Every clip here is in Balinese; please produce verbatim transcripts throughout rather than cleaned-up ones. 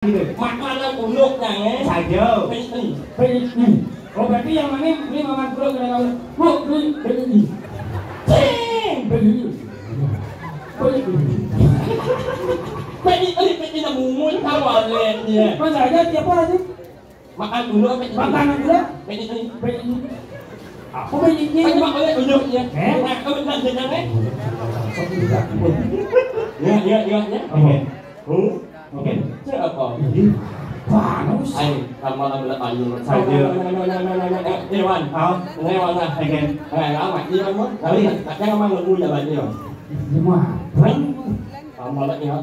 Gitu. Makanan unduk yang eh. Saja. Pei. Pei. Oh, berarti yang mana ini makan unduk kena kamu. Bu, beli, beli. Cing. Beli. Beli. Pei, pei, pei, tidak bungut kamu aletnya. Mas aja tiap hari. Makan unduk apa? Makan unduk. Pei, pei. Pei. Apa pei ini? Kan makan unduknya. Eh? Nah, kamu nak jajan eh? Ya, ya, ya, ya. Oke. Hmm? Oke. Cek apa? Jadi, panas. Ayo, sama lah bila tanya. Saja. Eh, Wan. Hah? Ini Wan lah. Oke. Eh, lama. Iya, Wan. Tapi, tapi sama nunggu ya, Wan, iya. Semua. Sama lah, iya.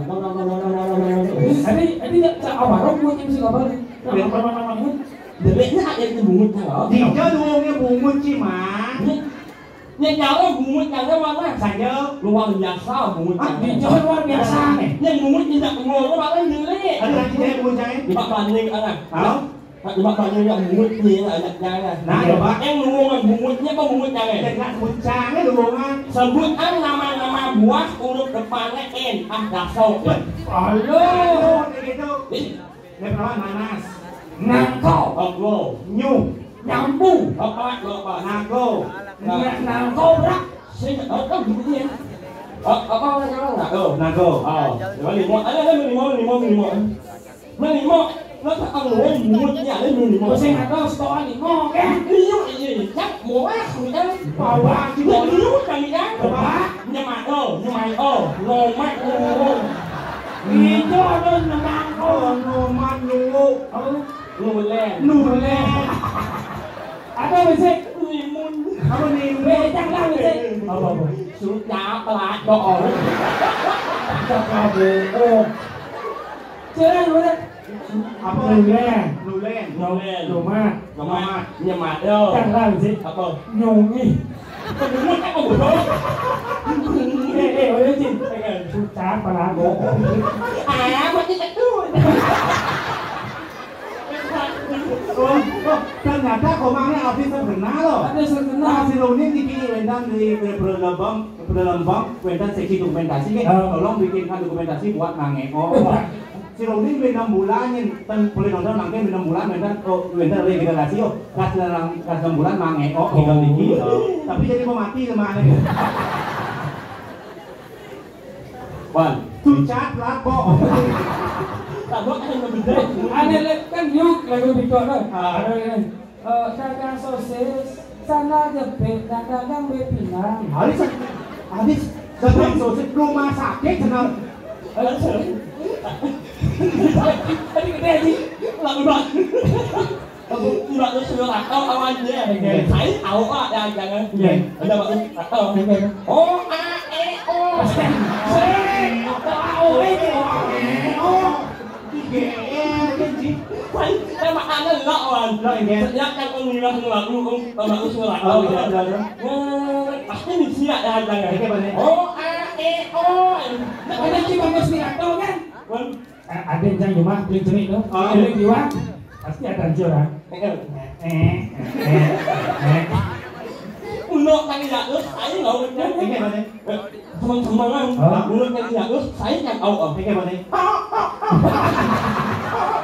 Tadi, tadi tak, tak apa, rok buat yang suka balik. Deliknya ada yang bungut, kan? Dia doangnya bungut, Ci, Mang. Ini Nya nyala bungut nyala mana? Saya luar biasa bungut. Ah, nyala. Di Jawa luar biasa nih. Yang bungut tidak ngomong apa nyele. Ada lagi saya bungut saya. Coba banding anak. Hah? Coba banding yang bungut ni anak nyala. Nah, coba. Yang luwungan bungutnya apa bungut nyala? Tidak bungut nyala luwungan. Sebutan nama-nama buah huruf depannya N. Ah, dasar. Aduh, kayak gitu. Ih. Ini pertama nanas. Nangko. Ogo. Nyu. Nyambu. Apa? Apa? Nago. Nangko, brak. Sing, oh, kan bunyi ya. Oh, apa namanya? Nago. Nago. Oh, lima, lima. Ada, ada lima, lima, lima. Lima. Lo tak tahu, lo bungut ya, ada lima. Sing ada setoran lima, oke? Iya, iya, iya. Cak, murah, kan? Bawa juga. Lima, kan, kan? Coba. Nyemado, nyemado, nomak, nomak. Itu ada nyemado, nomak, nomak. Apa? Nulen. Nulen. Apa, Besik? Limun. Apa, limun? Becak lah, Besik. Apa, apa? Sudah, pelat, bohong. Cakap, bohong. Jalan, udah. Apa? Nulen. Nulen. Nulen. Nomak. Nomak. Nyemado. Cakap lah, Besik. Apa? Nyungi. Nyungi apa, bodoh? Eh, eh, udah, Cin. Sudah, pelat, bohong. Ah, mati takut. Oh, oh, ternyata komangnya Alvin terkenal loh. Ada terkenal. Nah, si Ronin niki wénten di Pelelembang, Pelelembang wénten seksi dokumentasi ke. Oh. Tolong bikinkan dokumentasi buat Mang Eko. Oh, Pak. Si Ronin wénten bulan yang ten boleh nonton mangke wénten bulan wénten oh wénten regenerasi oh. Kas dalam kas enam bulan Mang Eko tinggal niki. Oh. Tapi jadi mau mati sama aneh. Wan, tucat lapo. Tabok kan lebih gede. Ada le- kan yuk lagu TikTok tuh. Ah. Ada ini. Eh, dagang sosis, sana jepit, dan dagang kue pindang. Habis, habis dagang sosis rumah sakit cenah. Eh, sorry. Tadi gede aja. Lagu banget. Aku tidak tahu suara atau awannya. Iya. Saya tahu ah ya jangan. Iya. Ada waktu atau. Iya. O A E O. Saya tahu itu. O A E O. Tiga E aja sih. Saya saya makan lah wan. Lah iya. Setiap kan om ngilang lagu om om aku suara. Oh iya iya. Pasti nih siap ya jangan. Oke, boleh. O A E O. Ada sih bagus nih atau kan? Wan. Eh, ada yang cuma klik-klik tuh. Oh. Klik di Wan. Pasti ada aja orang. Eh, eh, eh, eh. Uno kan ya, terus ayo nggak udah. Ini mana? Teman-teman, oh. Uno kan ya, terus saya kan au au. Ini mana?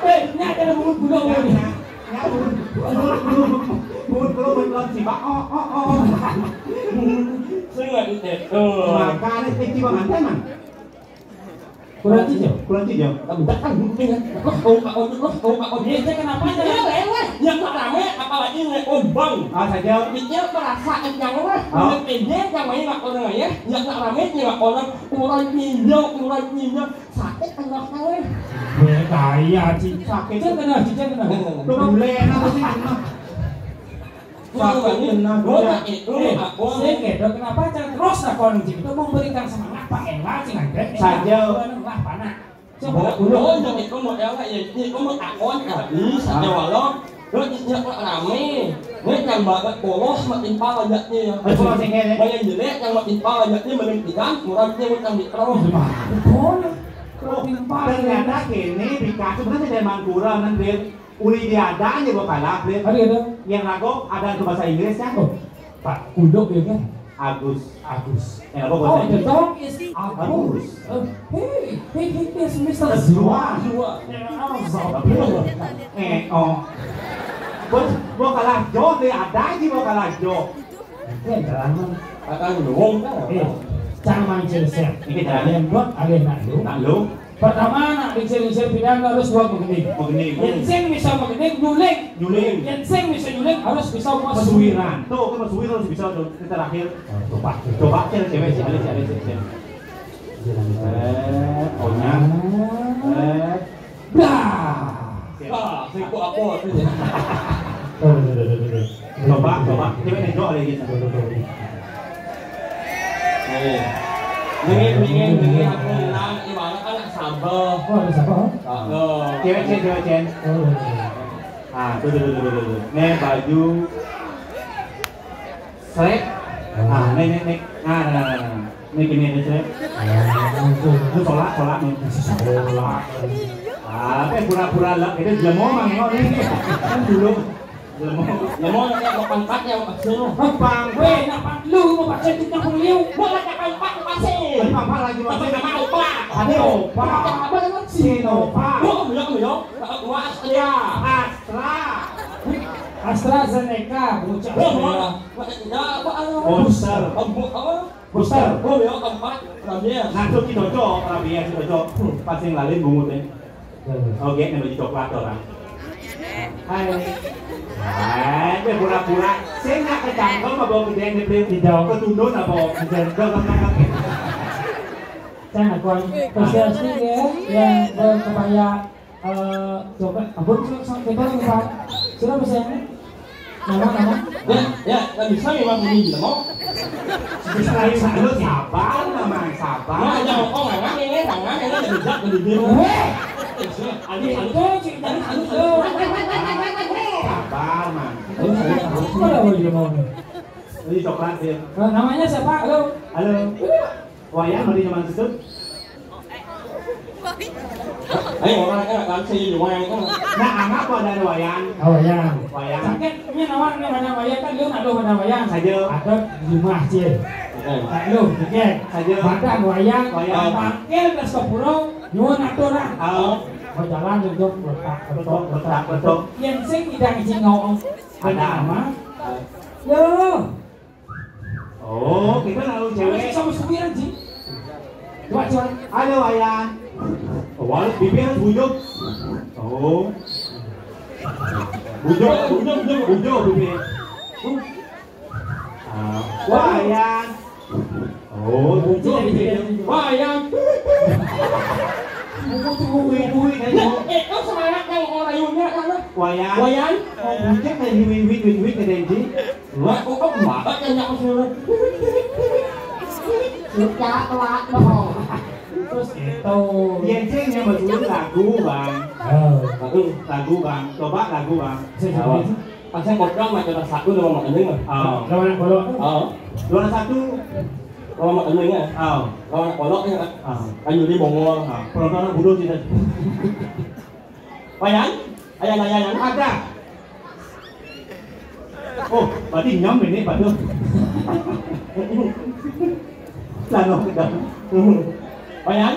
Eh, ini ada mulut budak ini. Ya, mulut, mulut, mulut, mulut, mulut, mulut, sih, Pak. Oh, oh, oh. Saya nggak itu. Tuh. Makanya, eh, coba mantan, man. Kurang tiga. Kurang tiga. Kamu tak kan buktinya. Terus kau kau terus kau kau dia kenapa aja lewat? Yang tak rame apalagi naik ombang. Ah saja. Pikir merasa kencang lah. Ah. Pendek yang main nak orang ya. Yang tak rame nggak orang kurang pinjau kurang pinjau sakit tengah kau. Kaya cik sakit. Cik kena cik kena. Lu bulan apa sih? Sakit kena juga. Eh, sing gitu, kenapa jangan terus lah kon gitu memberikan semangat Pak Ella sing ada. Saja. Lah panak. Coba dulu. Oh, yang itu mau Ella ya, itu mau akon habis saja walau. Lo isinya kok rame. Ini yang banget polos makin pala ajaknya ya. Ayo, polos yang ini. Yang jelek yang makin pala ajaknya mending tidak, murahnya utang di terus. Betul. Ternyata kene Picasso bener sih dari Mangkura nang Uli diadaan ya buat kalap, Lin. Ada, ada. Yang lagu ada ke bahasa Inggris kan? Oh, Pak Kuduk ya kan? Agus. Agus. Eh, apa Oh, bahasa the Inggris? Dog is Agus. Agus. Uh, hey, hey, hey, hey, Mister Zua. Zua. Eh, oh. Bos, gua kalah jo, nih ada aja gua kalah jo. Oke, jangan. Kata lu, kan? Eh, jangan main siap. Ini jangan. Yang buat alih nak lu. Nak lu. Pertama, nak lingsir-lingsir pidana harus dua magnék. Magnék. Yang sing bisa magnék, nyuling. Nyuling. Yang sing bisa nyuling harus bisa masuwiran. Masuwiran. Tuh, kan masuwiran harus bisa tuh. Ini terakhir. Oh, coba. Coba, cek, cek, cek, cek, cek, cek. Eh, onyang. Eh. Dah. Siap. Ah, sing kok apa tuh ya? Tuh, tuh, tuh, tuh, tuh, tuh. Coba, coba. Coba nih, coba lagi. Tuh, tuh, tuh. Nih. Mendingan, mendingan, mendingan aku menang. Ibarat kan nak sabar. Oh, ada sabar? Sabar. Cewek, cewek, cewek, cewek. Oh, iya, iya. Ah, tuh, tuh, tuh, tuh, tuh, tuh. Nih, baju. Srek. Ah, nih, nih, nih. Nah, nah, nah, nah. Nih, gini, nih, srek. Ah, tuh. Lu tolak, tolak, nih. Tolak. Ah, tapi pura-pura lah. Itu dia mau mang, ini. Kan dulu. Lemo, lemo nak papan pat ya, Pak Sino. Pang. Weh, nak pat lu, mau Pak Sino, kita perlu. Mau nak papan pat, Pak Sino. Tadi papan lagi, Pak Sino. Apa nama opa? Ada opa. Apa nama? Sinovac. Oh, belum, belum. Tak kuat, Astria. Astra. AstraZeneca, bocah. Oh, mau. Mau tidak, apa, anu? Booster. Apa? Booster. Oh, ya, keempat. Rabies. Nah, itu cocok, rabies, cocok. Hmm, pas yang lain bungut, ya. Oke, nek baju coklat orang. Hai. Hai, kowe pura-pura. Sing nak kecangkem apa gedeng gedeng? Tidak. Ketundun apa? Tidak. Jangan, Kwan. Khususnya ya, yang berkebaya, eh, coba, ampun, coba, coba, coba. Sudah bisa ini? Nama, nama? Ya, ya, nggak bisa memang bunyi gitu, mau? Bisa lagi, sabar, sabar, Mamang, sabar. Nah, jangan ngomong, Mamang, ini, Mamang, ini lebih jak, lebih biru. Weh! Aduh, aduh, aduh, aduh, aduh. Sabar, Mang. Aduh, aduh, aduh. Apa lagi mau? Ini coklat, ya. Nah, namanya siapa? Halo? Halo. Wayan, mau di zaman situ? Ayo, orang kan akan sih, lumayan kan. Nah, anak apa ada Wayan? Oh, Wayan. Wayan. Sakit, ini nama, ini mana Wayan kan, lu nak lu mana Wayan? Saja. Ada di rumah, Cil. Oke. Tak lu, oke. Saja. Badan Wayan, Wayan. Bangkil ke sepuro, nyuwun aturan. Oh. Mau jalan, duduk, letak, letok, letak, letok. Yang sing tidak izin ngomong. Ada. Ada nama? Ada. Yo. Oh, kita lalu cewek. Sama supiran, Ji. Coba, coba. Halo, Wayan. Oh, wal-, bibir harus bujuk. Oh. Bujuk, bujuk, bujuk, bujuk, bibir. Ah, Wayan. Oh, bujuk, bibir. Wayan. Bujuk, bujuk, bujuk. Eh, kau semangat kau orang Yunya, kan? Wayan. Wayan. Oh, bujuk, dari win, win, win, win, ke Denji. Lah, kok, kok banget ya, nyak, Mas Nurul? Suka telat, loh. Terus gitu. Iya, Ceng, yang betul lagu, Bang. Oh. Lagu, lagu, Bang. Coba lagu, Bang. Saya coba. Apa? Pas saya kodang, macam satu nama Mak Enyeng, Bang. Oh. Lawan anak bolok. Oh. Lawan satu. Nama Mak Enyeng, ya? Oh. Lawan anak bolok, ya, Kak? Oh. Kayu di Bongol. Oh. Penonton anak bodoh sih, tadi. Wayan? Ayan, ayan, ayan. Ada. Oh, berarti nyam ini, Pak, tuh. Lah, no, kedap. Wayan?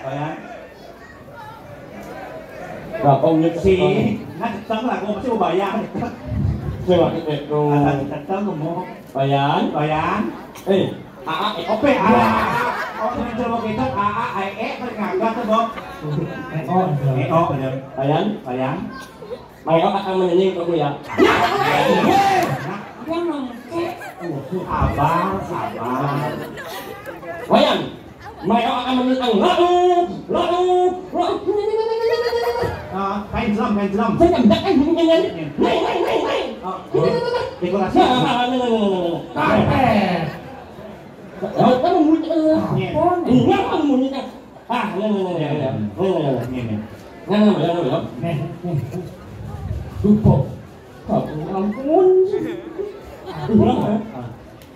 Wayan. Berapa unit? Si, nah, tetap lah, gua pasti mau bayar. Coba kita itu. Asal tetap lu mau. Wayan? Wayan? Eh, A A E O P, A A. Oh, bukan cuma kita, A A E E, kan ngagak tuh, Bang. E O, bener. Wayan? Wayan? Mayo akan menyanyi untuk ya. Sabar, sabar. Wayan, Mayo akan menantang lalu, lalu, lalu. Ah, kain selam, kain selam. Saya tidak kain, bukan kain. Naik, naik, naik, naik. Ah, oh. Dekorasi. Nah, nah, nah, nah, nah, nah. Karet. Lalu kamu munyi, eh. Iya. Iya, kamu munyi, kan? Ah, nah, nah, nah, nah, nah. Nah, nah, nah, nah. Iya, iya. Nah, nah, nah, nah, nah. Nih, nih. Lupa. Oh, ampun. Aduh. Ah.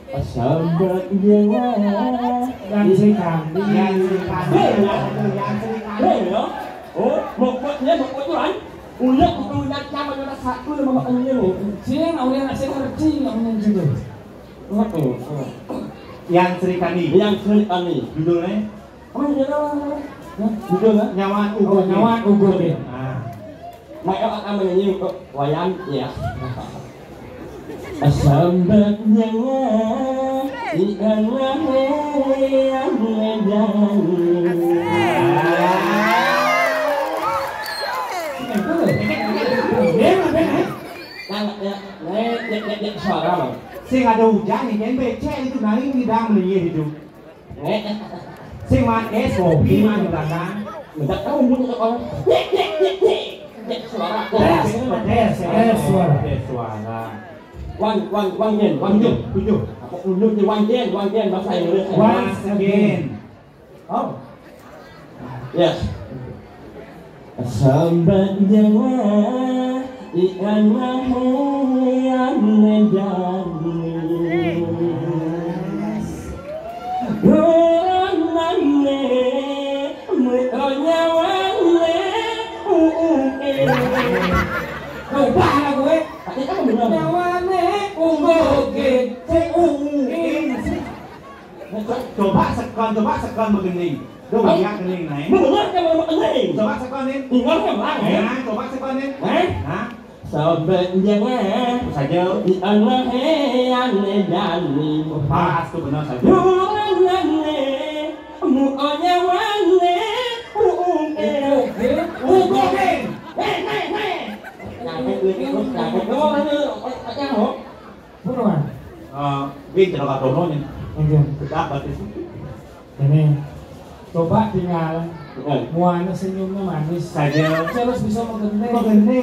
Sahabat dia. Yang Sri Kandi. Yang Sri Kandi. Hei, ya. Yang Sri Kandi. Hei, ya. Oh, mokotnya, mokot tuh, kan? Uyak, uyak, sama, sama, satu, sama, sama, ini, loh. Sing, uyak, sing, ngerti, nggak menunjuk, loh. Heeh. Yang Sri Kandi. Yang Sri Kandi. Judulnya? Apa judulnya? Hah? Judulnya? Nyawaan Ugo. Oh, Nyawaan Ugo, ya. Ah. Mai akan menyanyi untuk Wayan, ya. Sambat nyawa, ikan lahe, yang medan. Nah, ya, ya, ya, ya, suara, Bang. Sing ada hujan nih, kan becek itu, nangis di dalam nih, gitu. Eh, sing makan es kopi mah di belakang. Minta tahu mun orang. Nyek, nyek, nyek, nyek. Nyek suara. Pedes, pedes, pedes suara. Pedes suara. Wan, wan, wan yen, wan yen. Tujuh, tujuh. Apa unjuk di wan yen, wan yen bahasa Inggris? Once again. Oh. Yes. Sambat nyawa, ikan lahe, yang medan. Orang mane, mekro nyawane, uung, eh. Ubah lagu, eh. Tadi kan bener. Nyawane, uung, eh. Sing uung, eh. Coba sekon, coba sekon begini. Duh, banyak kening naik. Bener kan, bener kening. Coba sekon, Nin. Tinggal kan, Bang, eh? Nah, coba sekon, Nin. Eh? Nah. Sambat nyawa. Saja. Di Allah, eh, ane jani. Pas tuh benar saja. Bulan ane, muka nyawane, uung, eh. Ugo, Nin. Hei, hei, hei. Nah, hei, hei, hei, hei, hei, hei, hei, hei. Buruan. Eh, Win, celaka dono nih. Iya. Sudah, batis. Ini, coba tinggal. Bukan. Muana senyumnya manis. Saja. Terus bisa menggende. Menggende.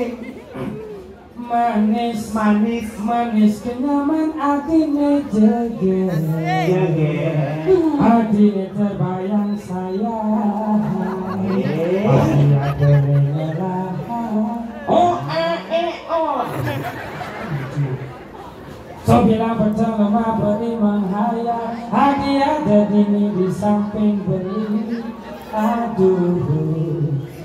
Manis, manis, manis kenyaman atine jeger. Jeger. Atine terbayang sayang. Eh. Pasti ada rela. Oh, eh, eh, oh. Sebilang pecel lemah beri menghayal, hadiah dedini di samping beli. Aduh,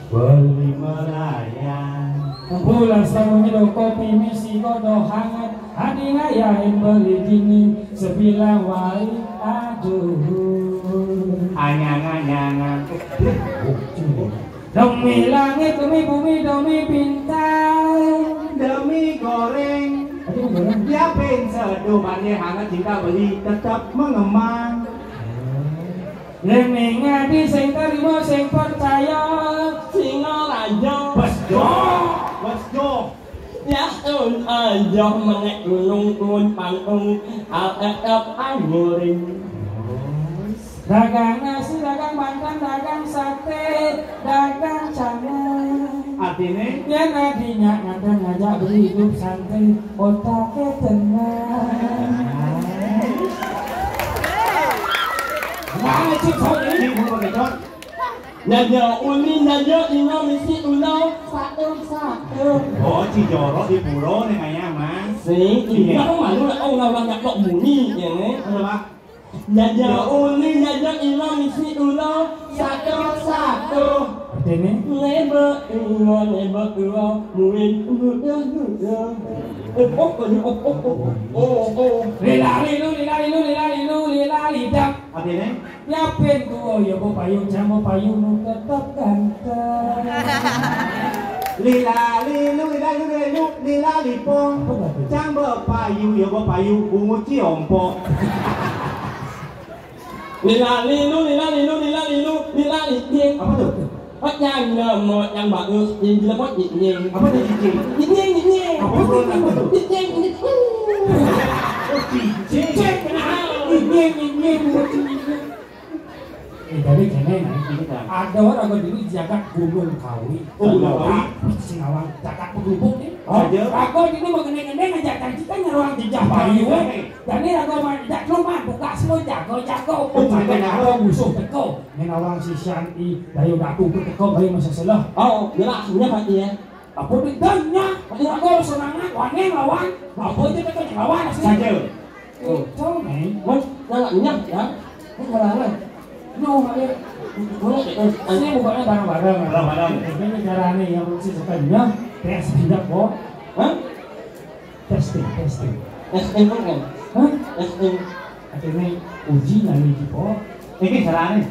beli melayang. Pulang setengah minum kopi misi kodo hangat, hadi ngayahin beli dini sebilang wai. Aduh. Anyang-anyangan. Demi langit, demi bumi, demi bintang, demi goreng. Dia pengen seduh, mane hangat cinta beli tetap mengembang. Demi ngadi sing terima, sing percaya, Singaraja. Bes jo, bes jo. Ya, un aja menek gunung, gunung panggung, al tetap angguring. Dagang nasi, dagang banten, dagang sate, dagang canai. Artine? Yen adinya ngandang ngajak beli hidup santai, otake tenang. Nah, cek soalnya. Ini mau pakai cot. Nyaja uni, nyaja ina, misi ulo, satu, satu. Oh, Cijoro di pura nih kayaknya, Mas. Sing, iya, malu lah, oh, lawan nyaplok muni, ya, nih. Apa, Pak? Nyaja uli, nyaja ila, misi ula, satu, satu. Artine? Leba ula, leba ula, muin muda muda. Oh, oh, oh, oh, oh, oh, oh, oh. Lila lilu, lila lilu, lila lilu, lila lidang. Artine? Yapin tuwa ya bepayu, cang bepayu nu tetep ganteng. Lila lilu, lila lilu, lila lipong. Apa tuh? Cang bepayu ya bepayu, bungu ciompok. Lila lilu, lila lilu, lila lilu, lila licin. Apa tuh? Oh, yang lemot, yang bagus, yang lemot, yang, yang. Apa tuh licin? Yang, yang, yang, yang. Apa tuh? Apa tuh? Yang, yang, yang, yang. Oh, cincin. Cincin, benar. Yang, yang, yang, yang. Eh, jadi gini, nah, ada orang dulu jagat Gunung Kawi. Oh, Gunung Kawi. Singawang, jagat Penghubung nih. Oh, iya. Aku ini mau gini-gini ngajak kita nyeruang jejak bayu, eh. Jadi aku mau tidak cuma buka semua jago-jago. Oh, jago-jago. Musuh teko. Ngenawang si Syanti, Dayu Datu pun teko, bayu masa salah. Oh, jelas, punya Pak, iya. Apa bedanya? Aku semangat, wani lawan. Apa aja kita lawan, sih. Saja. Oh, cowok, men. Mas, nggak nyah, ya? Ini malah. No, ayo. Mulai, eh, eh. Ini bukannya bareng-bareng. Bareng-bareng. Ini caranya yang mesti suka nyah. Tes tidak, kok. Hah? Testing, testing. Testing, kan? Hah? Akhirnya uji nyari di po. Ini caranya.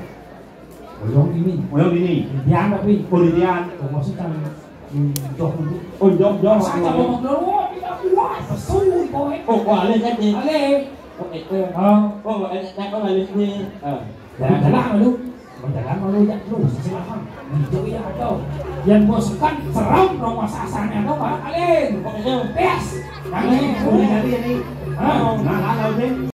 Oyong ini. Oyong ini. Indian tapi. Oh, Indian. Oh, maksudnya kan jok dulu. Oh, jok, jok. Masa jok mau keluar, tidak puas. Pesu, boy. Oh, wah, alih kan, Di? Alih. Oh, eh, eh. Oh. Oh, eh, eh, oh, alih ni. Ah. Jalan-jalan lu. Jalan lu, ya, lu, silakan. Itu ya, atau yang bos kan seram dong, masa asalnya dong, Pak. Alih. Oh, iya. Pes. Yang ini, oh, ini, ini. Ah. Nah, kalau ni.